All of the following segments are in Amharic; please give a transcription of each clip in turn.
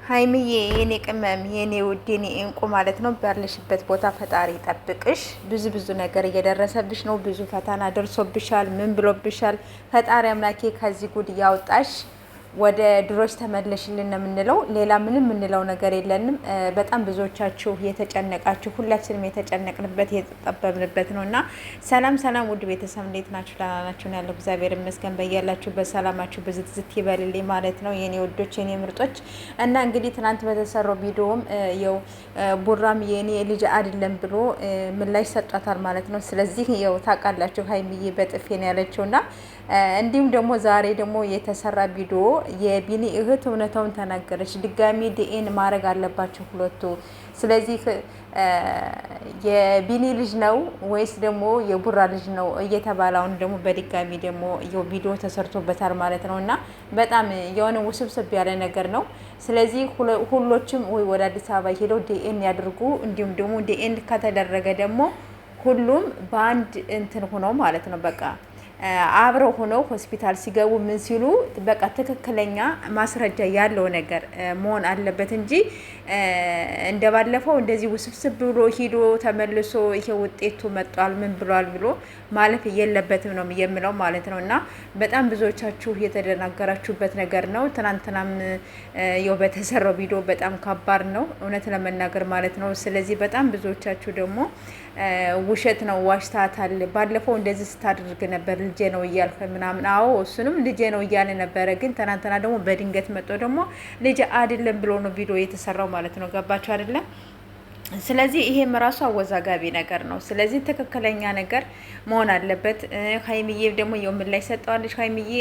ሀይሚዬ የኔ ቅመም የኔ ውድ የኔ እንቁ ማለት ነው። ባለሽበት ቦታ ፈጣሪ ጠብቅሽ። ብዙ ብዙ ነገር እየደረሰብሽ ነው። ብዙ ፈተና ደርሶብሻል። ምን ብሎብሻል? ፈጣሪ አምላኬ ከዚህ ጉድ ያውጣሽ። ወደ ድሮች ተመለሽልን ነው የምንለው። ሌላ ምንም የምንለው ነገር የለንም። በጣም ብዙዎቻችሁ የተጨነቃችሁ፣ ሁላችንም የተጨነቅንበት የተጠበብንበት ነው እና ሰላም ሰላም፣ ውድ ቤተሰብ እንዴት ናችሁ? ደህና ናችሁ? ያለው እግዚአብሔር ይመስገን። በያላችሁ በሰላማችሁ ብዝትዝት ይበልልኝ ማለት ነው የኔ ውዶች፣ የኔ ምርጦች። እና እንግዲህ ትናንት በተሰራው ቪዲዮም የው ቡራም የኔ ልጅ አይደለም ብሎ ምላሽ ሰጧታል ማለት ነው። ስለዚህ የው ታውቃላችሁ ሀይሚዬ በጥፌ ነው ያለችው እና እንዲሁም ደግሞ ዛሬ ደግሞ የተሰራ ቪዲዮ የቢኒ እህት እውነታውን ተናገረች። ድጋሚ ዲኤን ማድረግ አለባቸው ሁለቱ። ስለዚህ የቢኒ ልጅ ነው ወይስ ደግሞ የቡራ ልጅ ነው እየተባለ አሁን ደግሞ በድጋሚ ደግሞ ቪዲዮ ተሰርቶበታል ማለት ነው። እና በጣም የሆነ ውስብስብ ያለ ነገር ነው። ስለዚህ ሁሎችም ወይ ወደ አዲስ አበባ ሄደው ዲኤን ያድርጉ። እንዲሁም ደግሞ ዲኤን ከተደረገ ደግሞ ሁሉም በአንድ እንትን ሆነው ማለት ነው በቃ አብረው ሆነው ሆስፒታል ሲገቡ ምን ሲሉ በቃ ትክክለኛ ማስረጃ ያለው ነገር መሆን አለበት እንጂ እንደባለፈው እንደዚህ ውስብስብ ብሎ ሂዶ ተመልሶ ይሄ ውጤቱ መጧል ምን ብሏል ብሎ ማለፍ የለበትም ነው የምለው ማለት ነው። እና በጣም ብዙዎቻችሁ የተደናገራችሁበት ነገር ነው። ትናንትናም ያው በተሰራው ቪዲዮ በጣም ከባድ ነው እውነት ለመናገር ማለት ነው። ስለዚህ በጣም ብዙዎቻችሁ ደግሞ ውሸት ነው ዋሽታታል፣ ባለፈው እንደዚህ ስታደርግ ነበር ልጄ ነው እያልክ ምናምን። አዎ እሱንም ልጄ ነው እያለ ነበረ። ግን ትናንትና ደግሞ በድንገት መጥቶ ደግሞ ልጄ አይደለም ብሎ ነው ቪዲዮ የተሰራው ማለት ነው። ገባችሁ አይደለም? ስለዚህ ይሄም ራሱ አወዛጋቢ ነገር ነው። ስለዚህ ትክክለኛ ነገር መሆን አለበት። ሀይሚዬ ደግሞ የው ላይ ሰጠዋለች። ሀይሚዬ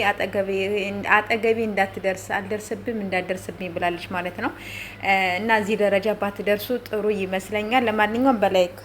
አጠገቤ እንዳትደርስ አልደርስብም እንዳትደርስብኝ ብላለች ማለት ነው። እና እዚህ ደረጃ ባትደርሱ ጥሩ ይመስለኛል። ለማንኛውም በ like